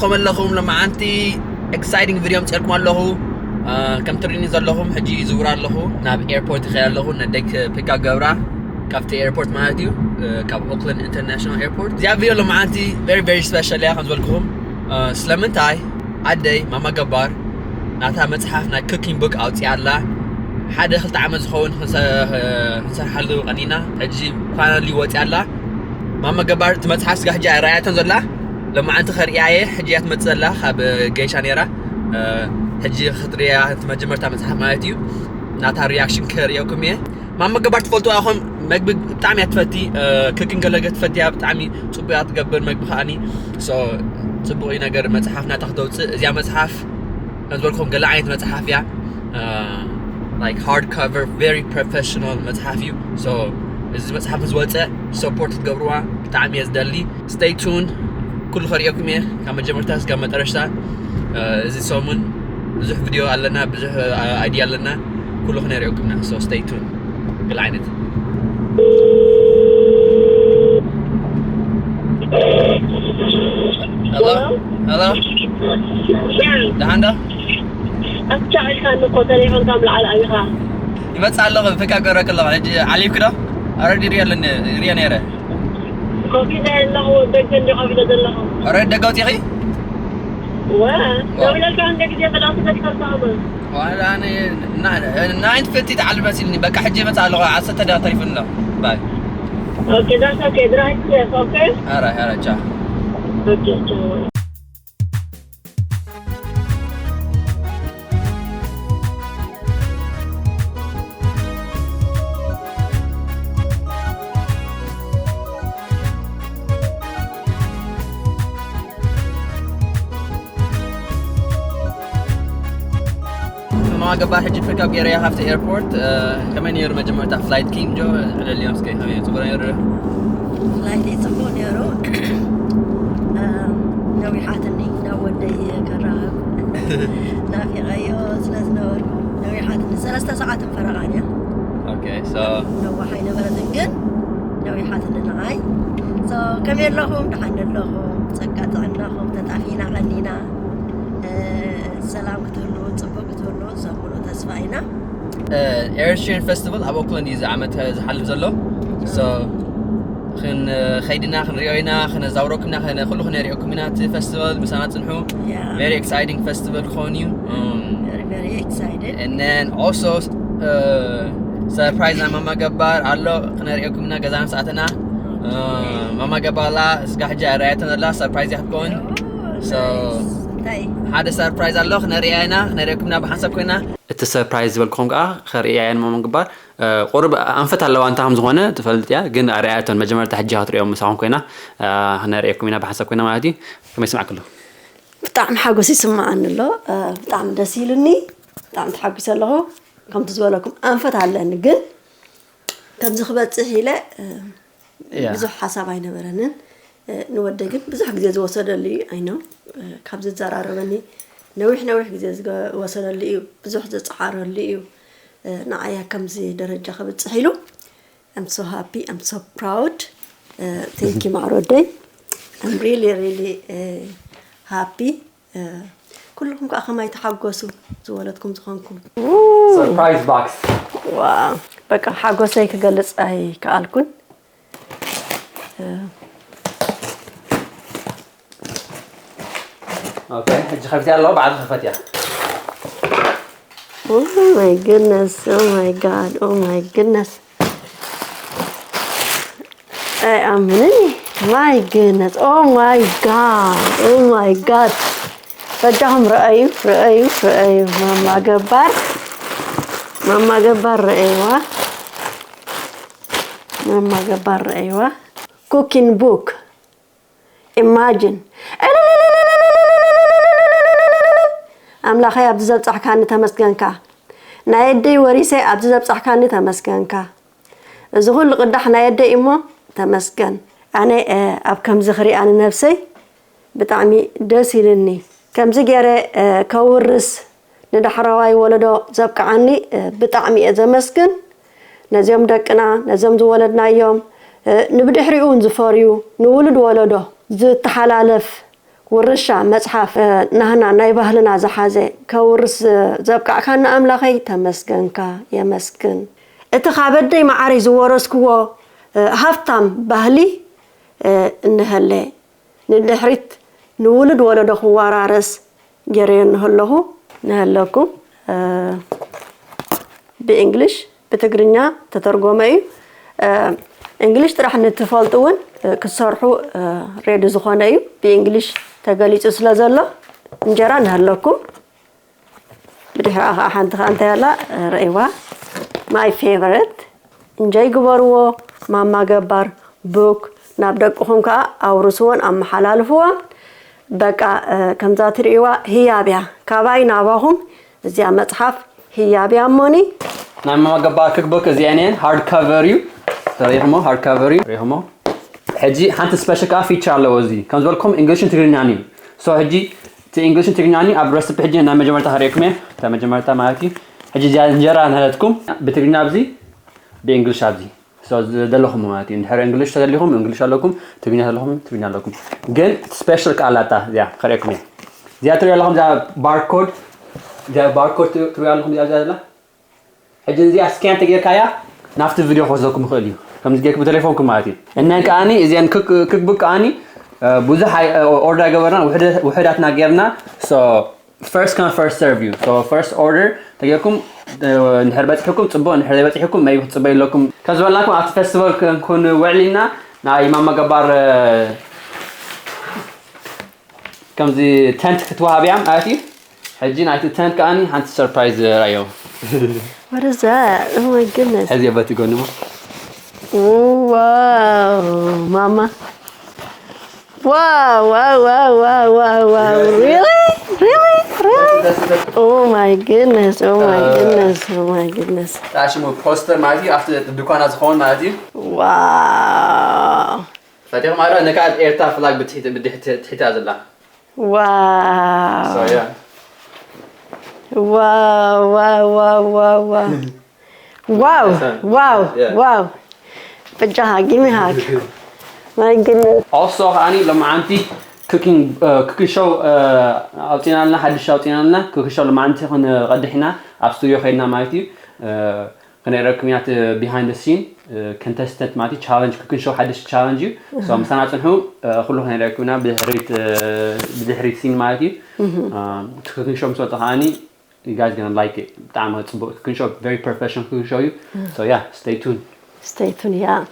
ከመለኹም ለማዓንቲ ኤክሳይቲንግ ቪድዮ ምፅልኩም ኣለኹ። ከም ትሪኒ ዘለኹም ሕጂ ይዝውር ኣለኹ፣ ናብ ኤርፖርት ይኸይ ኣለኹ። ነደይ ፒካ ገብራ ካብቲ ኤርፖርት ማለት እዩ፣ ካብ ኦክላንድ ኢንተርናሽናል ኤርፖርት። እዚኣ ቪድዮ ለማዓንቲ ቨሪ ቨሪ ስፔሻል እያ። ከም ዝበልኩኹም ስለምንታይ ኣደይ ማማ ገባር ናታ መፅሓፍ ናይ ኩኪንግ ቡክ ኣውፅያ ኣላ። ሓደ ክልተ ዓመት ዝኸውን ክንሰርሓሉ ቀኒና፣ ሕጂ ፋይናሊ ወፅያ ኣላ። ማማ ገባር እቲ መፅሓፍ ስጋ ሕጂ ኣይረኣያተን ዘላ። ለማዓንቲ ከርእያ እየ። ሕጂ እያ ትመፅእ ዘላ ካብ ገይሻ ነይራ። ሕጂ ክትርእያ እቲ መጀመርታ መፅሓፍ ማለት እዩ። ናታ ሪያክሽን ከርእየኩም እየ። ማማ ገባር ትፈልጥዋ ኢኹም፣ መግቢ ብጣዕሚ እያ ትፈቲ። ኩኪንግ ገለገ ትፈትያ፣ ብጣዕሚ ፅቡቅ እያ ትገብር መግቢ ከዓኒ። ሶ ፅቡቅ እዩ ነገር መፅሓፍ ናታ ክተውፅእ። እዚኣ መፅሓፍ ከም ዝበልኩም ገለ ዓይነት መፅሓፍ እያ። ላይክ ሃርድ ካቨር ቨሪ ፕሮፌሽናል መፅሓፍ እዩ። ሶ እዚ መፅሓፍ ምስ ወፀ ሰፖርት ክትገብርዋ ብጣዕሚ እየ ዝደሊ። ስቴይ ቱን፣ ኩሉ ከርእየኩም እየ ካብ መጀመርታ እስካብ መጠረሽታ። እዚ ሰሙን ብዙሕ ቪድዮ ኣለና፣ ብዙሕ ኣይዲያ ኣለና፣ ኩሉ ክነርእየኩም ኢና። ሶ ስቴይ ቱን። ገለ ዓይነት ሄሎ ሄሎ፣ ደሓን ዶ? ኣቻ ኢልካ እኮ ተሌፎንካ ምልዓል ኣቢኻ። ይመጽእ ኣለኹ፣ ፒክ ኣፕ ገረክ ኣለኹ። ሕጂ ዓሊብክ ዶ? ኣረዲ ሪኦ ኣለኒ፣ ሪኦ ነይረ። ኮፍ ኢለ ኣለኹ፣ ደገ እንዲ ኮፍ ኢለ ዘለኹ። ኣረዲ ደገ ወጺኺ? ወ፣ ዋ። ደው ኢለልካ እንደ ግዜ መላእኽቲ ተሪፈልካ ኸማ። ዋላ ኣነ ና-፣ ናይን ፊፍቲ ተዓሊ መሲልኒ። በቃ ሕጂ ይመጽእ ኣለኹ፣ ዓሰርተ ደቂቃ ተሪፉኒ ኣሎ። ባይ። ኦኬ፣ that's okay, drive safe, okay? ኣረ፣ ኣረ፣ ቻው። ኦኬ፣ ቻው። ማማ ገባር ሕጂ ፒክ ኣፕ ገይረያ ካብቲ ኤርፖርት። እ፣ ከመይ ነይሩ መጀመርታ ፍላይት ኪንጆ? ዕለልዮም እስከ፣ ከመይ ነይሩ? ጽቡቕ ነይሩ ዶ? ፍላይተይ ጽቡቕ ነይሩ። እ፣ ነዊሓትኒ ናብ ወደይ ከራኽብ ናፊቐዮ ስለ ዝነበርኩ ነዊሓትኒ። ሰለስተ ሰዓትን ፈረቓን እያ። ኦኬ፣ ሶ ነዋሕ ኣይነበረትን ግን ነዊሓትኒ ንዓይ። ሶ ከመይ ኣለኹም? ደሓን ዶ ኣለኹም? ጸጋ ጥዕናኹም ተጣፊእና ቀኒና። እ፣ ሰላም ክትህሉ፣ ጽቡቕ ክትህሉ ሰሙኑ ተስፋ ኢና። ኤሪትሪያን ፌስቲቫል ኣብ ኦክላንድ እዩ እዚ ዓመት ዝሓልፍ ዘሎ። ሶ ክንኸይድ ኢና፣ ክንሪኦ ኢና፣ ክነዛውረኩም ኢና፣ ከነ-፣ ኩሉ ክነሪኦኩም ኢና። እቲ ፌስቲቫል ምሳና ጽንሑ። ያ። ቨሪ ኤክሳይቲንግ ፌስቲቫል ክኸውን እዩ። እም፣ Very, very excited. And then also, እ፣ ሰርፕራይዝ ናይ ማማ ገባር ኣሎ፣ ክነሪኦኩም ኢና ገዛ ምስ ኣተና። እ፣ ማማ ገባር ኣላ፣ ስጋ ሕጂ ኣይረኣየትን ዘላ፣ ሰርፕራይዝ እያ ክትከውን። ኦ፣ ሶ፣ ናይስ። እንታይ? ሓደ ሰርፕራይዝ ኣሎ፣ ክነሪኣ ኢና፣ ክነሪኦኩም ኢና ብሓንሳብ ኮይና። እቲ ሰርፕራይዝ ዝበልኩኹም ከዓ ከርእያ እያ ንማማ ገባር። እ፣ ቁሩብ ኣንፈት ኣለዋ፣ እንታይ ከም ዝኾነ ትፈልጥ እያ፣ ግን ኣርኣያቶን መጀመርታ ሕጂ ክትሪኦም ምሳኹም ኮይና፣ እ፣ ክነርእየኩም ኢና ብሓንሳብ ኮይና ማለት እዩ። ከመይ ይስማዕክ ኣሎ? ብጣዕሚ ሓጎስ ይስምዓኒ ኣሎ። እ፣ ብጣዕሚ ደስ ኢሉኒ። ብጣዕሚ ተሓጒሰ ኣለኹ። ከምቲ ዝበለኩም ኣንፈት ኣለኒ፣ ግን ከምዚ ክበጽሕ ኢለ፣ እ፣ ያ። ብዙሕ ሓሳብ ኣይነበረንን። እ፣ ንወደይ ግን ብዙሕ ግዜ ዝወሰደሉ እዩ፣ ኣይ ኖው። እ፣ ካብ ዝዘራረበኒ ነዊሕ ነዊሕ ግዜ ዝገ-፣ ዝወሰደሉ እዩ፣ ብዙሕ ዝጸዓረሉ እዩ። እ፣ ንዓያ ከምዚ ደረጃ ክብጽሕ ኢሉ። I'm so happy, I'm so proud. እ፣ thank you ማዕሮ ወደይ። I'm really, really, እ፣ happy። እ፣ ኩልኹም ከኣ ከማይ ተሓጎሱ፣ ዝወለድኩም ዝኾንኩም። ሰርፕራይዝ ባክስ። ዋው፣ በቃ ሓጎሰይ ክገልጽ ኣይከኣልኩን። እ፣ ኦኬ፣ ሕጂ ከፊትያ ኣለኹ፣ ባዕልኺ ክፈትያ። Oh my goodness, oh my God, oh my goodness. ኣይኣምንን። My goodness, oh my God, oh my God. በጃኹም ረኣዩ፣ ረኣዩ፣ ረኣዩ። ማማ ገባር፣ ማማ ገባር ረኣይዋ፣ ማማ ገባር ረኣይዋ። ኩኪንግ ቡክ። ኢማጂን። ኣምላኸይ ኣብዚ ዘብጻሕካኒ ተመስገንካ። ናይ ኣደይ ወሪሰ ኣብዚ ዘብጻሕካኒ ተመስገንካ። እዚ ኩሉ ቅዳሕ ናይ ኣደይ እሞ ተመስገን። ኣነ፣ እ፣ ኣብ ከምዚ ክሪኣ ንነብሰይ ብጣዕሚ ደስ ኢልኒ። ከምዚ ገይረ፣ እ፣ ከውርስ ንዳሕረዋይ ወለዶ ዘብቅዓኒ፣ እ፣ ብጣዕሚ እየ ዘመስግን። ነዚኦም ደቅና፣ ነዚኦም ዝወለድናዮም፣ እ፣ ንብድሕሪኡ እውን ዝፈርዩ፣ ንውሉድ ወለዶ ዝተሓላለፍ ውርሻ መጽሓፍ ናህና ናይ ባህልና ዝሓዘ ከውርስ ዘብቃዕካና ኣምላኸይ ተመስገንካ የመስግን። እቲ ካብ ኣደይ መዓረይ ዝወረስክዎ ሃፍታም ባህሊ እንሀለ ንድሕሪት ንውሉድ ወለዶ ክወራረስ ገይረዮ እንሀለኹ ንሀለኩም። ብእንግሊሽ ብትግርኛ ተተርጎመ እዩ። እንግሊሽ ጥራሕ ንትፈልጡ እውን ክትሰርሑ ሬዲ ዝኾነ እዩ። ብእንግሊሽ ተገሊጹ ስለ ዘሎ እንጀራ ንሀለኩም። ብድሕሪኣ ከዓ ሓንቲ ከዓ እንታይ ኣላ ረእይዋ my favorite እንጀይ ግበርዎ ማማ ገባር book ናብ ደቅኹም ከዓ ኣውርስዎን ኣመሓላልፍዎን። በቃ ከምዛ ትርእይዋ ህያብ እያ ካባይ ናባኹም። እዚኣ መፅሓፍ ህያብ እያ እሞኒ። ናይ ማማ ገባር cookbook እዚኣን እየን። Hard cover እዩ። ሪኢኹሞ? Hard cover እዩ። ሪኢኹሞ? ሕጂ ሓንቲ special ከዓ feature ኣለዎ። እዚ ከም ዝበልኩም እንግሊሽን ትግርኛን እዩ። So ሕጂ እቲ እንግሊሽን ትግርኛን እዩ። ኣብ recipe ሕጂ ናይ መጀመርታ ከርእየኩም እየ። እታ መጀመርታ ማለት እዩ። ሕጂ እዚኣ እንጀራ ንሀለትኩም ብትግርኛ ኣብዚ ብእንግሊሽ ኣብዚ። So ዝደለኹም ማለት እዩ። እንድሕር እንግሊሽ ተደሊኹም እንግሊሽ ኣለኩም፣ ትግርኛ ተደለኹም ትግርኛ ኣለኩም። ግን special ከዓ ኣላታ እዚኣ ከርእየኩም እየ። እዚኣ ትሪኦ ኣለኹም እዚኣ barcode እዚኣ barcode ትሪኦ ኣለኹም እዚኣ እዚኣ ዘላ ሕጂ እዚኣ scan ተጌርካያ ናብቲ ቪድዮ ክወስደኩም ይኽእል እዩ። ከምዚ ጌርክ ብቴሌፎንኩም ማለት እዩ። እነን ከዓኒ እዚኣን cookbook ከዓኒ ብዙሕ order ገበርና ውሕዳትና ጌርና። So first come first serve እዩ። So first order ተጌርኩም እንድሕር በፂሕኩም ፅቡቅ፣ እንድሕር ዘይበፂሕኩም maybe ክትፅበዩ ኣለኩም። ከም ዝበልናኩም ኣብቲ festival ክንኮን ውዕል ኢና ናይ ማማ ገባር ከምዚ tent ክትወሃብ እያ ማለት እዩ። ሕጂ ናይቲ tent ከዓኒ ሓንቲ surprise ራዮ። What is that? Oh my goodness. ሕዚ በቲ ጎኒ ሞ Wow, ማማ. Wow, wow, wow, wow, wow, wow. Really? Really? Really? Oh my goodness. Oh my goodness. Oh my goodness. ጣሽሙ poster ማለት እዩ ኣብቲ ድኳና ዝኸውን ማለት እዩ። Wow. ፈቲኹም ኣረ ነካ ኤርትራ flag ብትሒት ብድሕቲ ትሒታ ዘላ Wow. So yeah. Wow, wow, wow, wow, wow. Wow, wow, wow. በጃኻ give me hug. My goodness. Also ከዓኒ ሎማዓንቲ cooking cooking show ኣውፂና ኣለና ሓድሽ ኣውፂና ኣለና cooking show ሎማዓንቲ ክንቐድሕ ኢና ኣብ studio ከይድና ማለት እዩ። ከነርእየኩም ኢና እቲ behind the scene contestant ማለት እዩ challenge cooking show ሓድሽ challenge እዩ። So ምሳና ፅንሑ ኩሉ ከነርእየኩም ኢና ብድሕሪት ብድሕሪት scene ማለት እዩ። እቲ cooking show ምስ ወፀ ከዓኒ you guys gonna like it ብጣዕሚ ፅቡቅ cooking show very professional cooking show እዩ። So yeah stay tuned. Stay tuned, yeah.